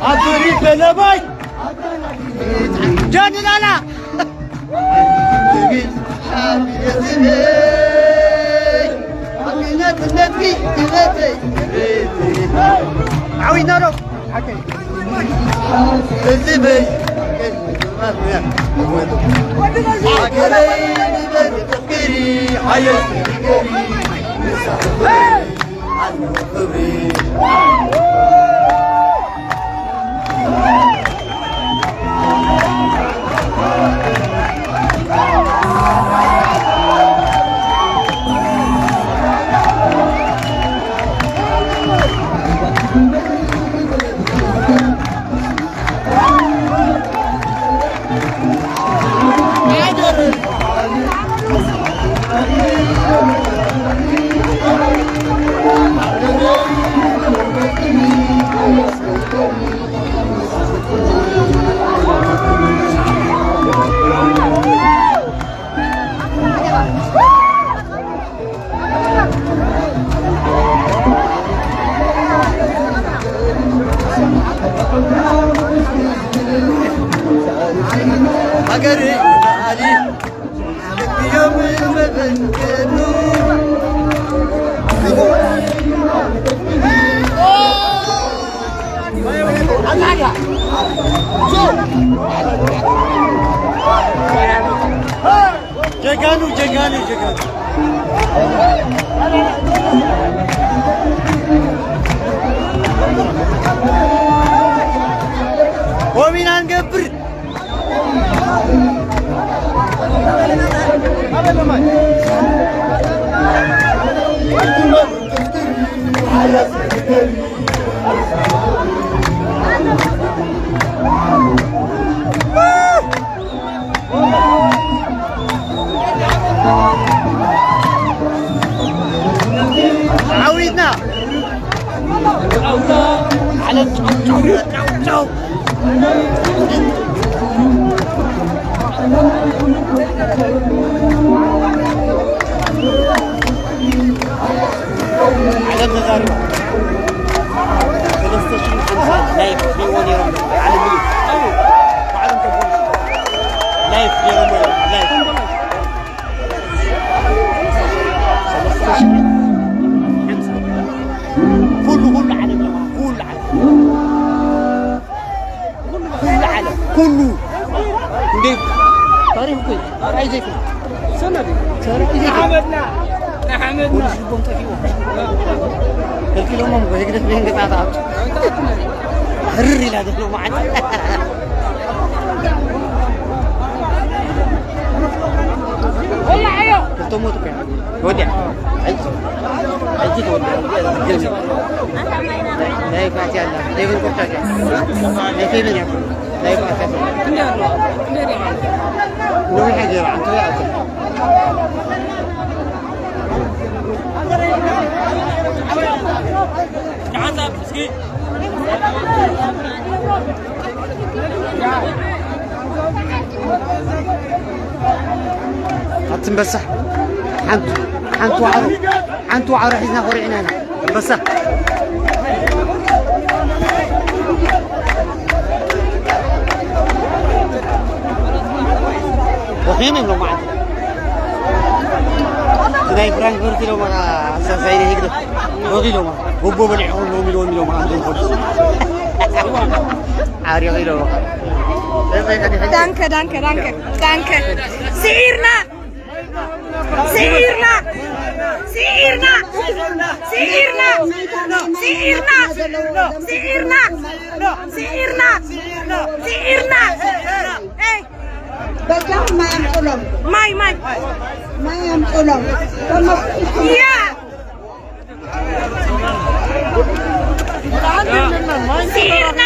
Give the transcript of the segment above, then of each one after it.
ኣቱሪ በለባይ ጃኒ ላላ ዓዊና ዶ ሓቀይ ሃገር ኣሊ ጀጋኑ ጀጋኑ ጀጋኑ ወሚና ንገብር። ዓዊትና ዓለም ጫው ጫው ጫው ጫው። ዓለም ተዛሪባ። ሰለስተ ሽሕን ሓምሳን ላይፍ ሒዝዎ ነይሮም። ዓለም ሙሉእ። ባዕሎም ተጎንሱ። ላይፍ ነይሮም ወይ ላይፍ። ሰለስተ ሽሕን ሓምሳን። ኩሉ፣ ኩሉ ዓለም ለማ፣ ኩሉ ዓለም። ኩሉ ዓለም፣ ኩሉ። እንዴ፣ ታሪኽ እኮ እዩ። ራእይ ዘይኮነ። ሰነድ እዩ። ራእይ ዘይኮነ። ንሓመድና፣ ንሓመድና። ፖሊስ ልቦም ጠፊእዎ። ከልኪሎሞም እኮ ህግደፍ ብሄን ገጻ ተኣቱ። ህርር ኢላ ዘሎ መዓት። ተሞት እኮ ወዲያ። ሕጂ፣ ሕጂ ተወዲያ። ግልጽ። ናይ ፋሲያ ኣላ። ናይ ሄቨን ኮፍታ እያ። ናይ ሄቨን እያ። ናይ ፋሲያ። ነዊሕ ገይራ፣ ኣንተ ወይ ኣንተ። ኣቲ ኣንበሳ፣ ሓንቲ፣ ሓንቲ ዋዕሮ፣ ሓንቲ ዋዕሮ ሒዝና ኮሪዕና ኢና። ኣንበሳ። ወኺም እዮም ሎማዓንቲ። ናይ ፍራንክፈርት ኢሎም፣ ኣሳሳይ ናይ ህግደፍ። ወኺ ኢሎም። ጎቦ በሊዕኹም ሎሚ፣ ሎሚ ኢሎም፣ ኣንቶም ፖሊስ። ዓሪቕ ኢሎም። ዳንከ፣ ዳንከ፣ ዳንከ፣ ዳንከ። ስዒርና! ስዒርና! ስዒርና! ስዒርና! ኤይ! በጃኹም ማይ ኣምጡሎም። ማይ፣ ማይ። ማይ ኣምጡሎም። ያ! ስዒርና! ስዒርና!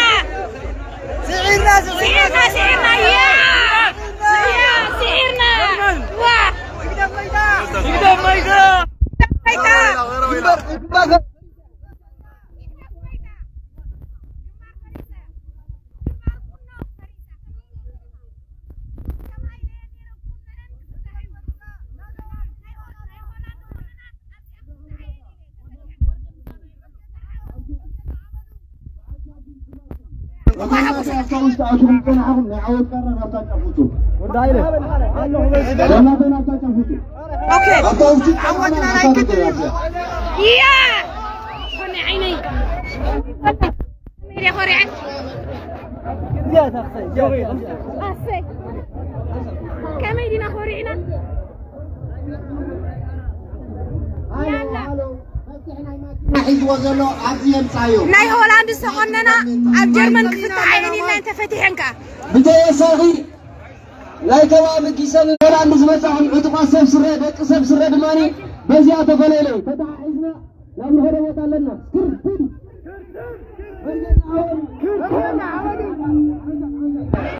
ስዒርና! ስዒርና! ያ! ያ! ስዒርና! ዋ! ይግደፍ መይታ! ይግደፍ መይታ! ኦኬ። ዓወትና ናይ ግድን እዩ። ያ! ኮነ ዓይነይ። ከመይ ድያ ኮሪዐን? ኣሰይ። ከመይ ዲና ኮሪዕና? ያላ። ሒዝዎ ዘሎ ኣብዚ የምጻዮ። ናይ ሆላንድ ዝተቆነና ኣብ ጀርመን ክፍትሓ እየን ኢልና እንተፈቲሐን ከኣ። ብተወሳኺ ናይ ከባቢ ጊሰን ሆላንድ ዝመጻኹም ዕጡቓት ሰብ ስረ፣ ደቂ ሰብ ስረ ድማ በዚኣ ተፈለይለይ ተተሓሒዝና ናብ ንኸዶ ቦታ ኣለና። ክርክር!